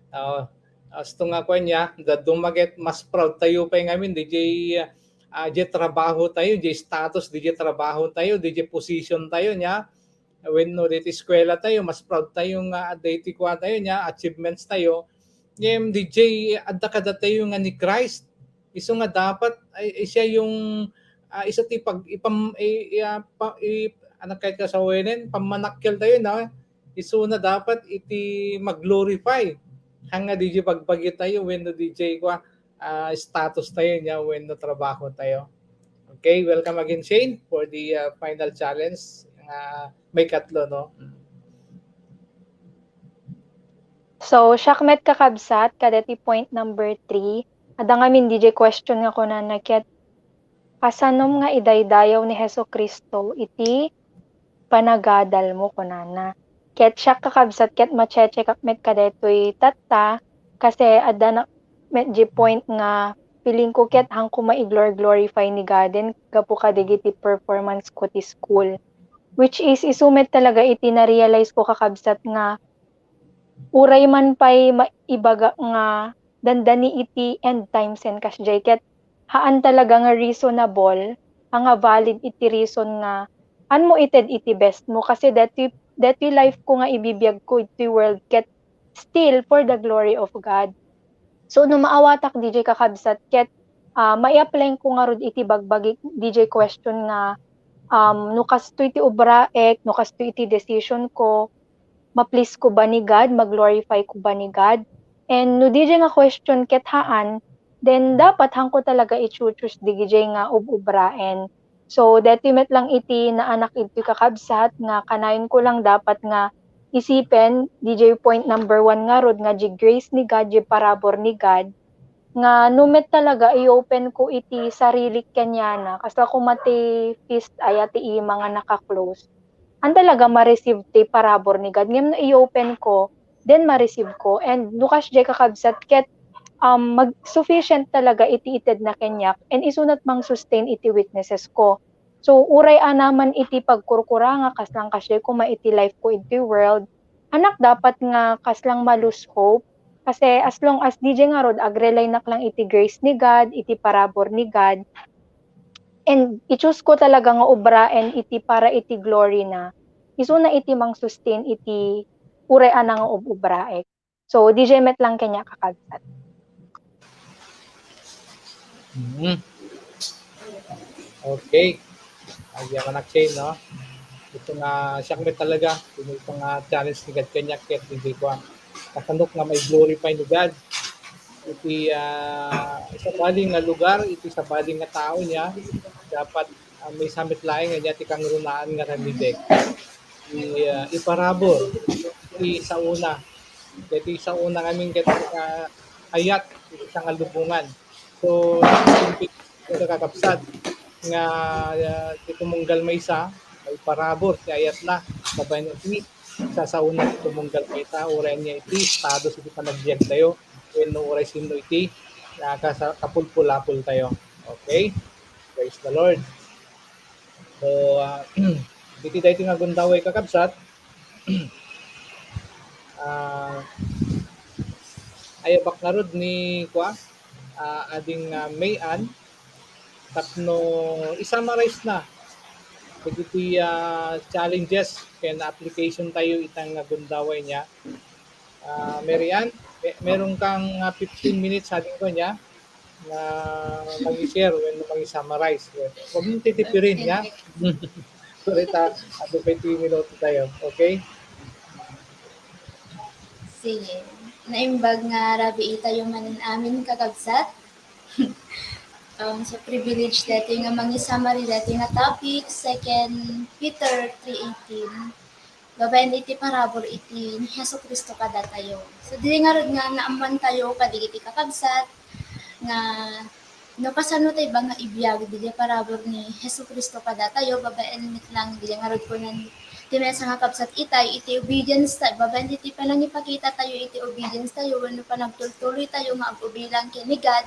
Ah, asto nga kuan ya, dadduma ket mas proud tayo pay ngamin diay, ah, diay trabaho tayo, diay status, diay trabaho tayo, diay position tayo nia. Wenno diti eskwela tayo, mas proud tayo nga adda iti kua tayo nia, achievements tayo. Ngem diay adda kadatayo nga ni Christ. Isu nga dapat ay, ay siya yung, ah, isu ti pag-, ipam-, i-, i-, ah, pa-, i-, ano kahit ka sa wenen, pammanakkel tayo na, isuna dapat iti mag-glorify. Hanga diay bagbagi tayo, wenno diay kua, ah, status tayo nia, wenno trabaho tayo. Okay, welcome again, Shane, for the, ah, final challenge. Ah, maikatlo, no? Mm. So, siak met, kakabsat, kadeti point number three, adda ngamin diay question nga kunana ket, kasanom nga idaydayaw ni Jesu-Cristo iti panagadalmo, kunana. Ket siak, kakabsat, ket ma-check-ak met kadaytoy tatta, kasi adda na met diay point nga feeling ko ket haanko maiglor-, glorify ni Gaden gapu kadagiti performance ko ti school. Which is, isu met talaga iti na-realize ko, kakabsat, nga uray man pay maibaga nga dandani iti end times and kasdiay, ket haan talaga nga reasonable, a nga valid iti reason nga, anmo ited iti best mo, kasi detoy, detoy life ko nga ibibiag ko iti world, ket still for the glory of God. So, no maawatak diay, kakabsat, ket, ah, mai-apply ko ngarud iti bagbagi diay question nga, um, no kastoy ti obraek, no kastoy iti decision ko, ma-please ko ba ni God, ma-glorify ko ba ni God? And no diay nga question ket haan, then dapat haanko talaga i-choose diay nga ub-ubraen. So, detoy met lang iti naanak iti, kakabsat, nga kanayon ko lang dapat nga isipen, diay point number one ngarud nga diay grace ni God, diay parabur ni God, nga no met talaga i-open ko iti sarilik kaniana, kasla koma ti fist aya ti ima nga naka-close. Haan talaga ma-receive ti parabur ni God, ngem no i-open ko, then ma-receive ko. And no kasdiay, kakabsat, ket, um, mag-, sufficient talaga iti itedna kaniak, and isunat mang-sustain iti weaknesses ko. So, uray anaman iti pagkurkurangak, kaslang kasdiay koma iti life ko iti world, haanak dapat nga kaslang ma-lose hope, Kasi as long as D J ngarud, ag-rely nak lang iti grace ni God, iti parabur ni God, and i-choose ko talaga nga obraen iti para iti glory na, isuna iti mang-sustain iti uray a nangaub-ubraek. So, D J met lang kaniak, kakabsat. Mm. Okay. Ay, yaman ak, Shane, no? Ito nga, siak met talaga, ito, ito nga challenge ni God kaniak, ket D J ko, ah. Kasanok nga may glorify ni God. Iti, ah, sabali nga lugar, iti sabali nga tao niya, dapat, ah, maysa met laeng nga niya ti kangrunaan nga ramidek. I, ah, iparabur, iti saona. Iti saona ngamin ket, ah, ayat, iti sangalubongan. So, ito kakabsat, nga, ah, ti tumunggal maysa, maiparabur ti ayatna, babaen iti sasaona ti tumunggal maysa, uray ania iti estado iti panagbiagtayo, wenno uray sinno iti, ah, kasa-, kapulpulapoltayo. Okay? Praise the Lord. So, ah, iti daytoy nga gundaway, kakabsat, ah, ayabak ngarud ni, kua, ah, ading, ah, May Ann, tapno i-summarize na dagiti, ah, challenges ken application tayo ita nga gundaway niya. Ah, Mary Ann, me-, meron kang, ah, fifteen minutes, ading ko niya, nga mangi-share wenno mangi-summarize. Huwag mong titipirin, ya. Sorry ta, adu pay ti minuto tayo. Okay? Sige. Naimbag nga rabii tayo manen amin, kakabsat. Um, so, privilege daytoy nga mangi-summary daytoy nga topic, Second Peter three eighteen. Babaen iti parabur iti ni Jesu-Cristo kadatayo. So, diri ngarud nga naammoantayo kadagiti kakabsat nga no kasano tayo ba nga ibiag diay parabur ni Jesu-Cristo kadatayo, babaen met lang diay ngarud kunan ti maysa nga kabsat itay iti obedience tayo, babaen iti panangipakita tayo iti obedience tayo wenno panagtultuloy tayo nga ag-obey lang ken ni God.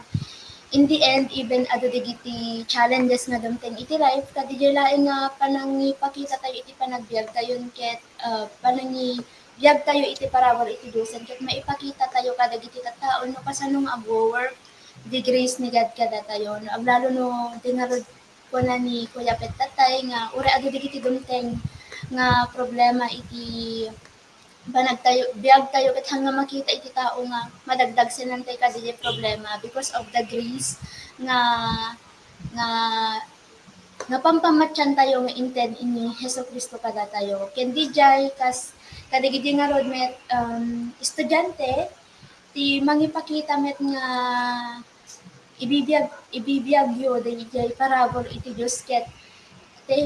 In the end, even adu dagiti challenges nga dumteng iti life, kadi diay laeng nga panangipakita tayo iti panagbiag tayo ket, ah, panangibiag tayo iti parabur iti Diosen ket maipakita tayo kadagiti tattao no kasano nga agwo-work di grace ni God kadatayo. No, aglalo no di ngarud kuna ni Kuya Pet tatay nga uray adu dagiti dumteng nga problema iti panagtayo, biag tayo ket haan nga makita iti tao nga madagdagsenan tayo kadi diay problema because of the grace nga, nga, nga pampamatyan tayo nga inted ni Jesu-Cristo kadatayo. Ken diay kas kadagiti ngarud met, um, estudiante ti mangipakita met nga ibibiag, ibibiagyo diay parabur iti Dios ket ti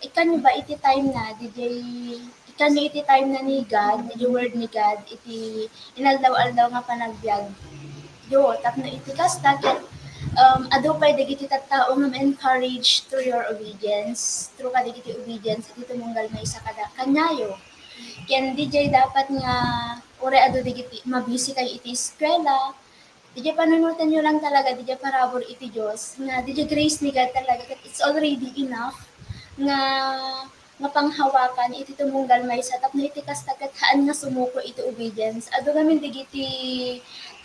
ikkanyo ba iti time na diay ikkanyo iti time na ni God, diay word ni God, iti inaldaw-aldaw nga panagbiagyo. Tapno iti kasta ket, um, adu pay dagiti tattao nga ma-encourage through your obedience, through kadagiti obedience iti tumunggal maysa kada kaniayo. Ken diay dapat nga uray adu dagiti mabisi kayo iti eskuela, diay panunotenyo lang talaga diay parabur iti Dios nga diay grace ni God talaga ket it's already enough nga, nga panghawakan iti tumunggal maysa tapno iti kasta ket haan nga sumuko iti obedience. Adu ngamin dagiti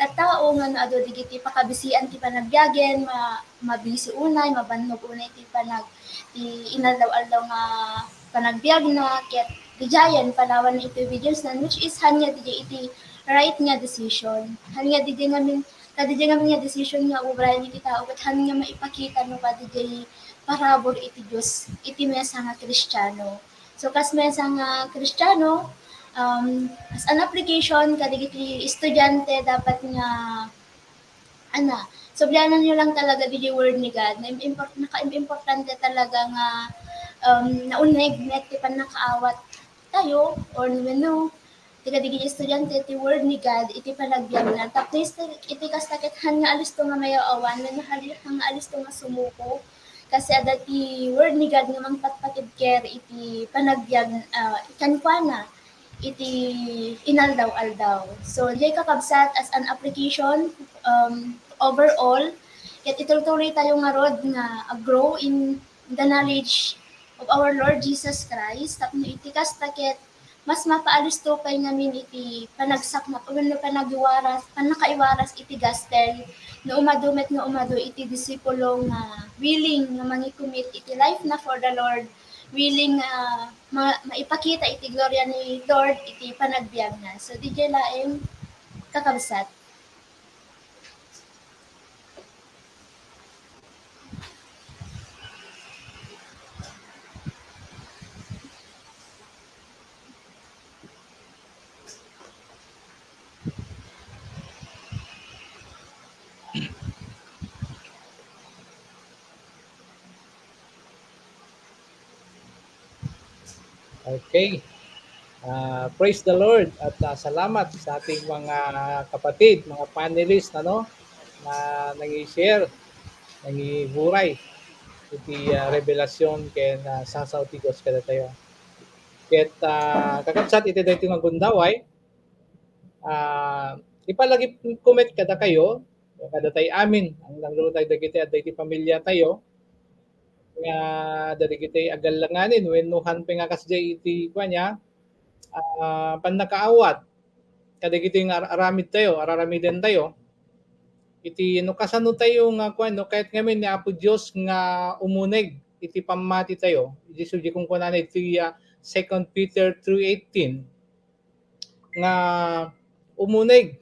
tattao nga no adu dagiti pakabisian ti panagbiagen, ma-, mabisi unay, mabannog unay ti panag-, ti inaldaw-aldaw nga panagbiagna ket diayen panawan iti obedience na, which is haan nga diay iti right nga decision. Haan nga diay ngamin, kadi diay ngamin nga decision nga ubrayen iti tao ket haan nga maipakita no kadi diay parabur iti Dios iti maysa nga Kristiano. So kas maysa nga Kristiano, um, as an application kadagiti estudiante dapat nga ana, subliananyo lang talaga diay word ni God. Na import-, nakaimportante talaga nga, um, nauneg met ti pannakaawat tayo or wenno ti kadagiti estudiante ti word ni God iti panagbiagna. Tapno iti kasta ket haan nga alisto nga mayaw-awan wenno haan nga alisto nga sumuko. Kasi adda ti word ni God nga mangpatpatibker iti panagbiag, ah, kenkuana iti inaldaw-aldaw. So, diay kakabsat as an application, um, overall, ket itultuloy tayo ngarud nga, uh, grow in the knowledge of our Lord Jesus Christ, tapno iti kasta ket mas mapaalisto pay ngamin iti panagsaknap wenno panagiwaras, pannakaiwaras iti gospel, no umadu met nga umadu iti disipulo nga willing nga mangi-commit iti life na for the Lord, willing nga ma-, maipakita iti gloria ni Lord iti panagbiagna. So, didiay laeng, kakabsat. Okay. Ah, praise the Lord at, ah, salamat sa ating mga kapatid, mga panelists, ano, na nangi-share, nangiburay iti, ah, revelasyon ken, ah, sasao ti Dios kadatayo. Ket, ah, kakabsat, iti daytoy nga gundaway, ah, ipalagi-commit kadakayo, kadatay amin, ang nangrutan dagiti adda iti pamiliatayo, nga dagiti agallanganin wenno han pay nga kasdiay iti kuan niya, ah, pannakaawat kadagiti nga ar-, aramidtayo, araramidentayo. Iti no kasano tayo nga kuan, no, kayat ngamin ni Apo Dios nga umuneg iti pammatitayo. Iti sudi kunkunana iti, ah, Second Peter three eighteen nga umuneg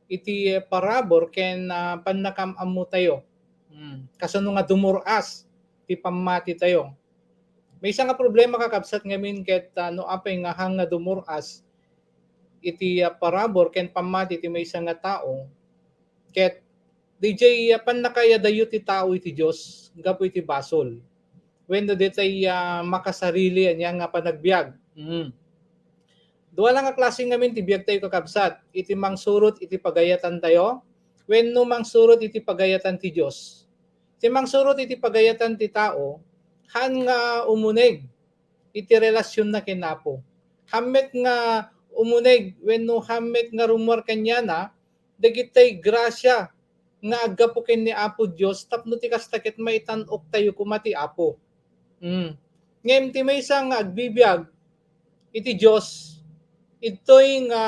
iti parabur ken, ah, pannakam-ammotayo. Hmm. Kasano nga dumur-as ti pammatitayo. Maysa nga problema, kakabsat, ngamin ket, ah, no apay nga han nga dumur-as iti, ah, parabur ken pammati ti maysa nga tao, ket didiay, ah, pannakaayadayo ti tao iti Dios gapu iti basol wenno ditay, ah, makasarili ania nga panagbiag. Mm. Dua la nga klase ngamin ti biagtayo, kakabsat, iti mangsurot iti pagayatantayo wenno mangsurot iti pagayatan ti Dios. Ti mangsurot iti pagayatan ti tao, han nga umuneg iti relasionna ken Apo. Han met nga umuneg wenno han met nga rummuar kaniana dagitay grasia nga aggapu ken ni Apo Dios tapno ti kasta ket maitan-oktayo koma ti Apo. Mm. Ngem ti maysa nga agbibiag iti Dios, idtoy nga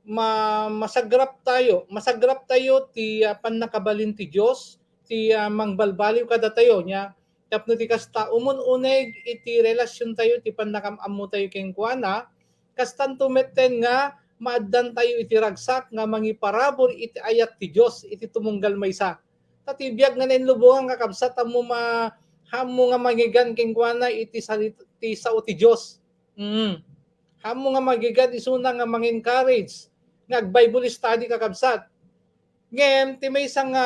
ma-, masagraptayo, masagraptayo ti, ah, pannakabalin ti Dios, ti, ah, mangbalbaliw kadatayo, nia tapno ti kasta umun-uneg iti relasiontayo, ti pannakam-ammotayo kenkuana, kastanto metten nga maaddantayo iti ragsak nga mangiparabur iti ayat ti Dios iti tumunggal maysa. Ta ti biag nga nainlubongan, kakabsat, ammo ma-, ammo nga mangigan kenkuana iti salit-, ti sao ti Dios. Mm. Ammo nga mangigan isuna nga mang-encourage nga ag-Bible study, kakabsat. Ngem ti maysa nga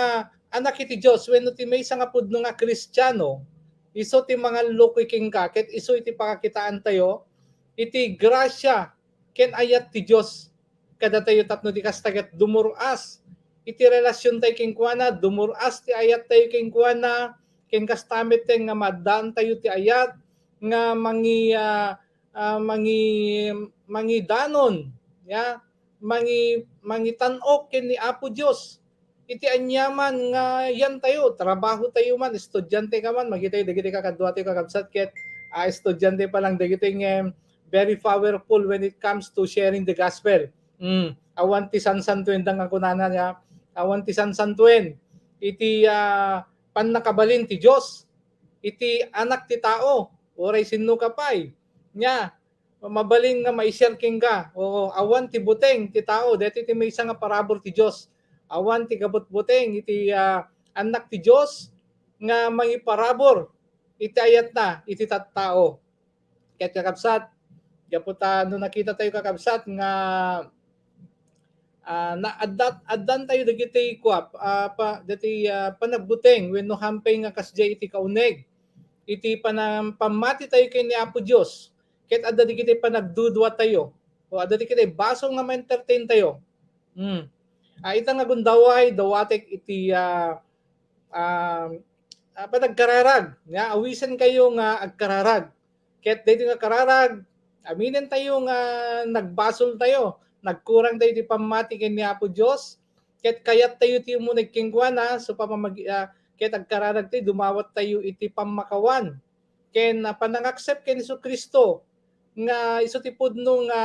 anak iti Dios wenno ti maysa nga pudno nga Kristiano, isu ti mangallukoy kenka ket isu iti pakakitaantayo iti grasia ken ayat ti Dios kadatayo tapno di kasta ket dumur-as iti relasiontayo kenkuana, dumur-as ti ayattayo kenkuana, ken kasta metten nga maaddaantayo ti ayat nga mangi-, ah, ah, mangi-, mangidanon, ya, mangi-, mangitan-ok ken ni Apo Dios. Iti aniaman nga yantayo, trabahotayo man, estudiante ka man, makitayo dagiti kakaduatayo, kakabsat, ket, ah, estudiante pa lang dagiti ngem very powerful when it comes to sharing the gospel. Mm. Awan ti sansantuenda nga kunana niya, awan ti sansantuen iti, ah, pannakabalin ti Dios, iti anak ti tao, uray sinno ka pay. Nia, mabalin nga maisir kenka. Oo, awan ti buteng ti tao. Daytoy ti maysa nga parabur ti Dios. Awan ti gabutbuteng iti, ah, annak ti Dios nga mangiparabur iti ayatna iti tattao. Ket kakabsat, gapu ta no nakita tayo, kakabsat, nga, ah, na, adda, addan tayo dagiti kuap, ah, pa, dagiti, ah, panagbuteng wenno hampay nga kasdiay iti kauneg iti panam-, pammati tayo ken ni Apo Dios. Ket adda dagiti panagdudua tayo, o adda dagiti basol nga ma-entertain tayo. Hmm. Ah, ita nga gundaway, dawatek iti, ah, ah, ah, panagkararag. Nga, awisen kayo nga agkararag. Ket daytoy nga kararag, aminen tayo nga nagbasol tayo, nagkurang tayo ti pammati ken ni Apo Dios, ket kayat tayo ti umuneg kenkuana, so pamamagi-, ah, ket agkararag tayo, dumawat tayo iti pammakawan ken, ah, panangaccept ken Jesu-Cristo nga isu ti pudno nga,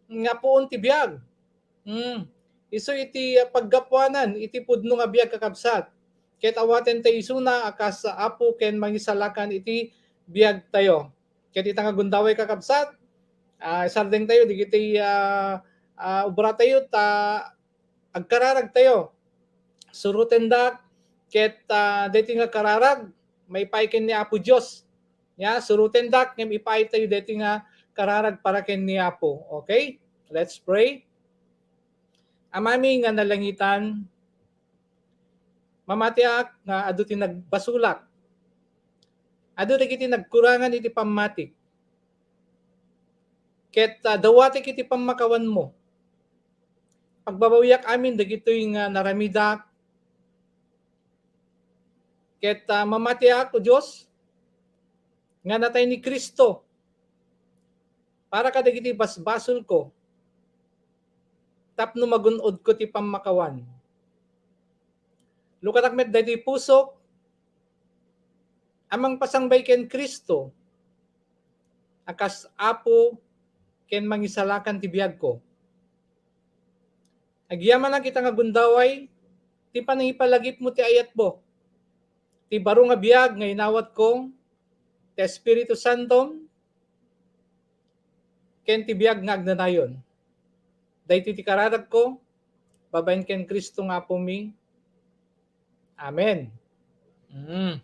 nga puon ti biag. Hmm. Isu iti, ah, paggapuanan iti pudno nga biag, kakabsat. Ket awaten tayo isuna a kas Apo ken Mangisalakan iti biag tayo. Ket ita nga gundaway, kakabsat, ah, isardeng tayo dagiti, ah, ah, obra tayo ta agkararag tayo. Surotendak ket, ah, daytoy nga kararag, maipaay ken ni Apo Dios. Ya, surotendak ngem ipaay tayo daytoy nga kararag para ken ni Apo. Okay? Let's pray. Amami nga nalangitan, mamatiak nga adu ti nagbasolak. Adu dagiti nagkurangan iti pammatik. Ket, ah, dawatek iti pammakawanmo. Pagbabawiak amin dagitoy nga naramidak. Ket, ah, mamatiak, O Dios, nga natay ni Cristo para kadagiti basbasolko tapno magun-odko ti pammakawan. Lukatak met daytoy pusok a mangpasangbay ken Cristo a kas Apo ken Mangisalakan ti biagko. Agyamanak ita nga gundaway ti panangipalagipmo ti ayatmo, ti baro nga biag nga inawatko, ti Espiritu Santom, ken ti biag nga agnanayon. Daytoy ti kararagko babaen ken Cristo nga Apomi. Amen. Mm.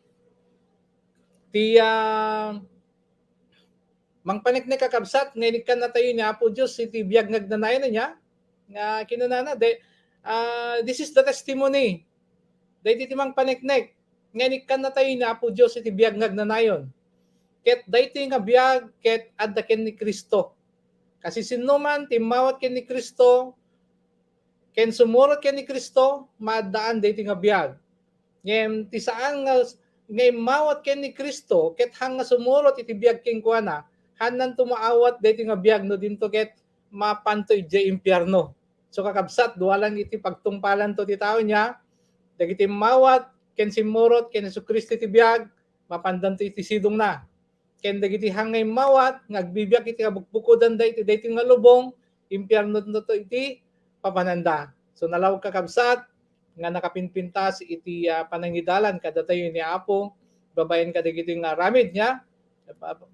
Ti, ah, mangpaneknek, kakabsat, nga inikkannatayo ni Apo Dios iti biag nga agnanayon, ania nga kinunana, de, ah, this is the testimony. Daytoy ti mangpaneknek nga inikkannatayo ni Apo Dios iti biag nga agnanayon. Ket daytoy nga biag ket adda ken ni Cristo. Kasdiay sinnoman ti immawat ken ni Cristo, ken sumurot ken ni Cristo, maaddaan daytoy nga biag. Ngem ti saan nga, nga immawat ken ni Cristo, ket haan nga sumurot iti biag kenkuana, haannanto maawat daytoy nga biag no dinto ket mapanto idiay impierno. So, kakabsat, dua lang iti pagtungpalanto ti tao, ania, dagiti immawat ken simmurot ken Jesu-Cristo iti biag, mapandanto iti sidongna. Ken dagiti haan nga immawat nga agbibiag iti kabukbukodanda iti daytoy nga lubong, impiernonto iti papananda. So, nalawag, kakabsat, nga nakapinpintas iti, ah, panangidalan kadatayo ni Apo, babaen kadagitoy nga aramid, ania,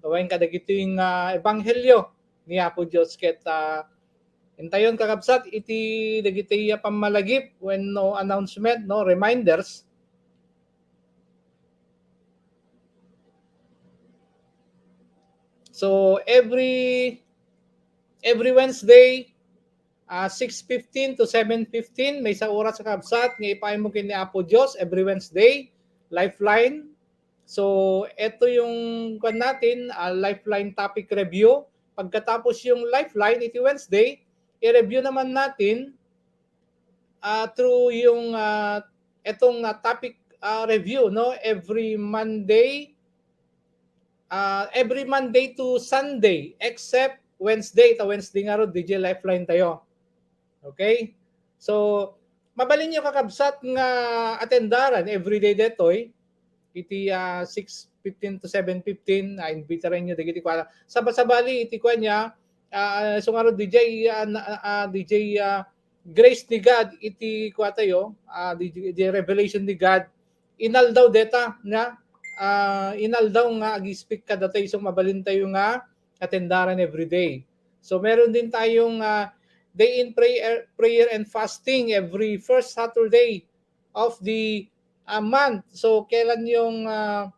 babaen kadagitoy nga ebanghelio ni Apo Dios. Ket, ah, intayon, kakabsat, iti dagiti, ah, pammalagip wenno announcement, no, reminders. So, every, every Wednesday, ah, six fifteen to seven fifteen, maysa oras, kakabsat, nga ipaaymo ken ni Apo Dios every Wednesday, Lifeline. So, eto yung, kuwan natin, ah, Lifeline topic review. Pagkatapos yung Lifeline, iti Wednesday, i-review naman natin, ah, through yung, ah, etong, ah, topic, ah, review, no? Every Monday, ah, every Monday to Sunday, except Wednesday. Ta Wednesday ngarud, D J, Lifeline tayo. Okay? So, mabalinyo, kakabsat, nga atendaran everyday detoy. Iti, ah, six fifteen to seven fifteen, ah, imbitaranyo dagiti kuana. Sabasabali iti kuan, ania, ah, so ngarud, D J, ah, na, ah, D J, ah, Grace ni God iti kuatayo, ah, D J, D J Revelation ni God, inaldaw deta, ania, ah, inaldaw nga ag-speak kadatayo, so mabalintayo nga atendaran everyday. So, meron din tayong, ah, day in prayer, prayer and fasting every first Saturday of the, ah, month. So, kailan yung, ah,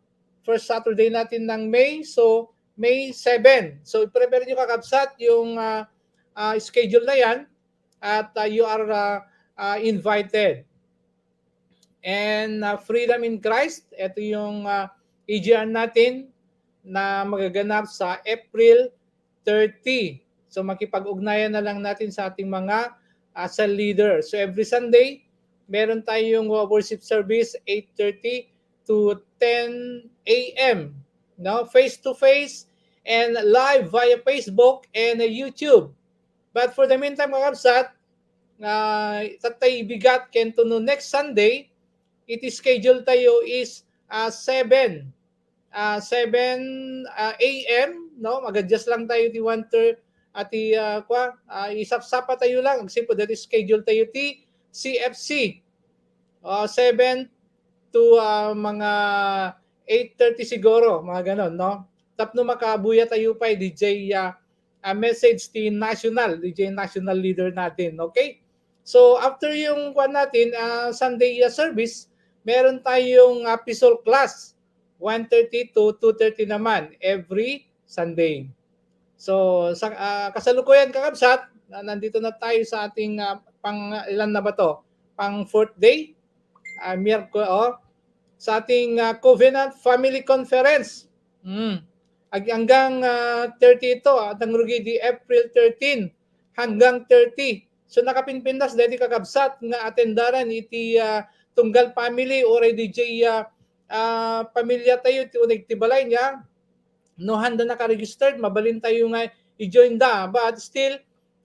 first Saturday natin ng May? So, May seven. So, i-prepare nyo, kakabsat, yung, ah, ah, schedule na yan at, ah, you are, ah, ah, invited. And, ah, Freedom in Christ, ito yung, ah, A G R natin na magaganap sa April thirty. So, makipag-ugnayan na lang natin sa ating mga, ah, cell leader. So, every Sunday, meron tayong, ah, worship service, eight thirty to ten A M, no? Face to face and live via Facebook and, ah, YouTube. But for the meantime, kakabsat, ah, tattay bigat ken to no next Sunday, iti schedule tayo is, ah, seven, ah, seven, ah, A M, no? Mag-adjust lang tayo ti one thirty, ati, ah, kwa, ah, isapsapa tayo lang. Kasi po, that is schedule tayo ti C F C. Ah, seven to, ah, mga eight thirty siguro, mga ganon, no? Tapno makabuya tayo pa, D J, ah, ah, message ti national, D J national leader natin, okay? So, after yung kwan natin, ah, Sunday, ah, service, meron tayong, ah, P S O L class, one thirty to two thirty naman, every Sunday. So, sa, ah, kasalukuyan, kakabsat, na nandito na tayo sa ating, ah, pang, ilan na ba to? Pang fourth day? Ah, Miyerkules, oh. Sa ating, ah, Covenant Family Conference. Mm. Ag-, hanggang, ah, thirty ito, ah, hanggang rugi di April thirteen hanggang thirty. So, nakapinpintas daydi kakabsat nga atendaran iti, ah, tunggal family, uray di jay, ah, ah, pamilya tayo, ti uneg ti balay niya. No, handa naka-registered, mabalin tayo nga i-join da. But still,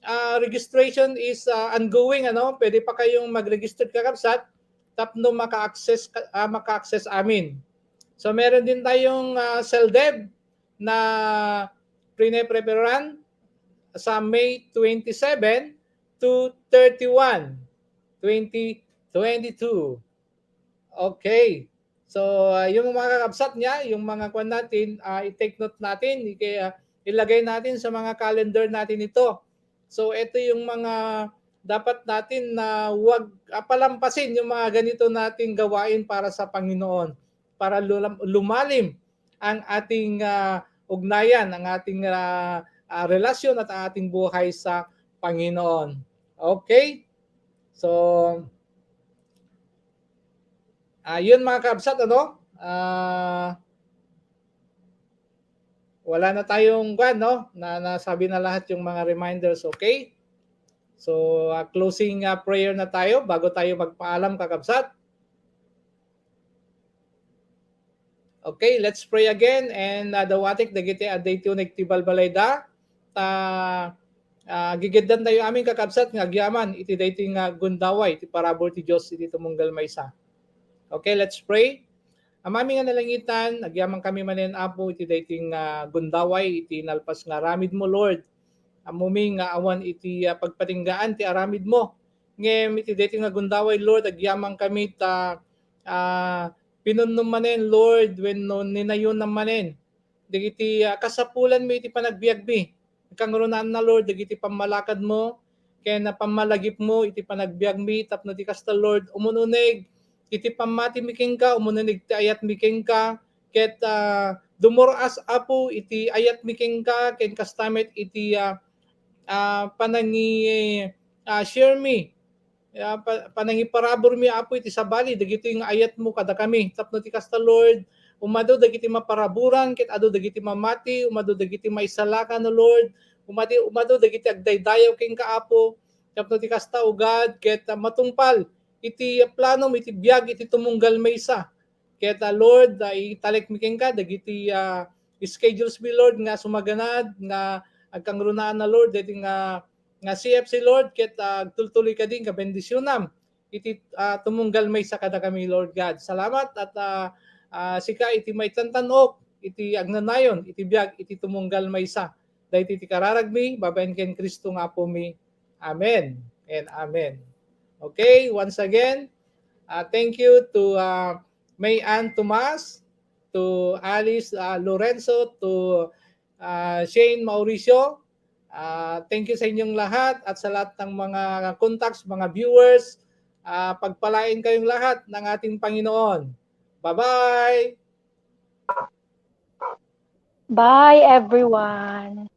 ah, registration is, ah, ongoing, ano? Pwede pa kayong mag-register, kakabsat, tapno maka-access ka, ah, maka-access amin. So, meron din tayong, ah, CELDEB na pine-preparean sa May twenty-seven to thirty-one, twenty twenty-two. Okay. So, ah, yung mga kakabsat niya, yung mga kwan natin, ah, i-take note natin, i-, ah, ilagay natin sa mga calendar natin ito. So, ito yung mga dapat natin na wag, ah, palampasin yung mga ganito nating gawain para sa Panginoon, para lulam-, lumalim ang ating, ah, ugnayan, ang ating, ah, ah, relasyon at ang ating buhay sa Panginoon. Okay? So, ah, yun, mga kabsat, ano? Ah, wala na tayong kwan, no? Na, nasabi na lahat yung mga reminders, okay? So, ah, closing, ah, prayer na tayo bago tayo magpaalam, kakabsat. Okay, let's pray again. And, ah, dawatek dagiti adda iti uneg ti balbalayda. Ta, ah, gigiddan tayo amin, kakabsat, nga agyaman iti daytoy nga gundaway ti parabur ti Dios iti tumunggal maysa. Okay, let's pray. Amami nga nalangitan, agyaman kami manen, Apo, iti daytoy nga gundaway, iti nalpas nga aramid mo, Lord. Ammomi nga awan iti, ah, pagpatinggaan ti aramid mo. Ngem iti daytoy nga gundaway, Lord, agyaman kami ta, ah, pinunnom manen, Lord, wenno ninayonam manen dagiti, ah, kasapulanmi iti panagbiagmi. Kangrunaan na, Lord, dagiti pammalakadmo ken pammalagipmo iti panagbiagmi tapno ti kasta, Lord, umununeg iti pammatimi kenka, umununeg ti ayatmi kenka, ket, ah, dumur-as, Apo, iti ayatmi kenka ken kasta met iti, ah, ah, panangi-, ah, share mi, ah, pa-, panangiparaburmi, Apo, iti sabali dagitoy nga ayatmo kadakami. Tapno ti kasta, Lord, umadu dagiti maparaburan ket adu dagiti mamati, umadu dagiti maisalakan, O Lord, umadi-, umadu dagiti agdaydayaw kenka, Apo. Tapno ti kasta, O God, ket, ah, matungpal iti planom iti biag iti tumunggal maysa. Ket, ah, Lord, ah, italekmi kenka dagiti, ah, schedules mi, Lord, nga sumaganad, nga agkangrunaan na, Lord, dagiti nga, nga C F C, Lord, ket, ah, agtultuloy kadi nga bendisionam iti, ah, tumunggal maysa kadakami, Lord God. Salamat at, ah, ah, sika iti maitantan-ok iti agnanayon iti biag iti tumunggal maysa. Daytoy ti kararagmi babaen ken Cristo nga Apomi. Amen and amen. Okay, once again, uh, thank you to, uh, May Ann Tomas, to Alice, uh, Lorenzo, to, uh, Shane Mauricio. Uh, thank you sa inyong lahat at sa lahat ng mga contacts, mga viewers. Uh, pagpalain kayong lahat ng ating Panginoon. Bye-bye! Bye, everyone.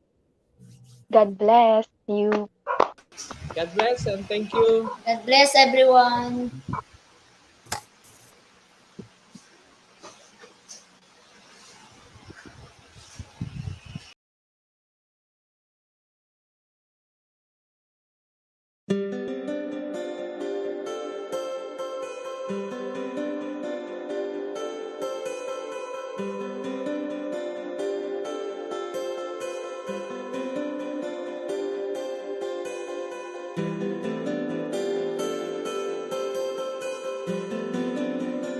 God bless you. God bless and thank you. God bless everyone.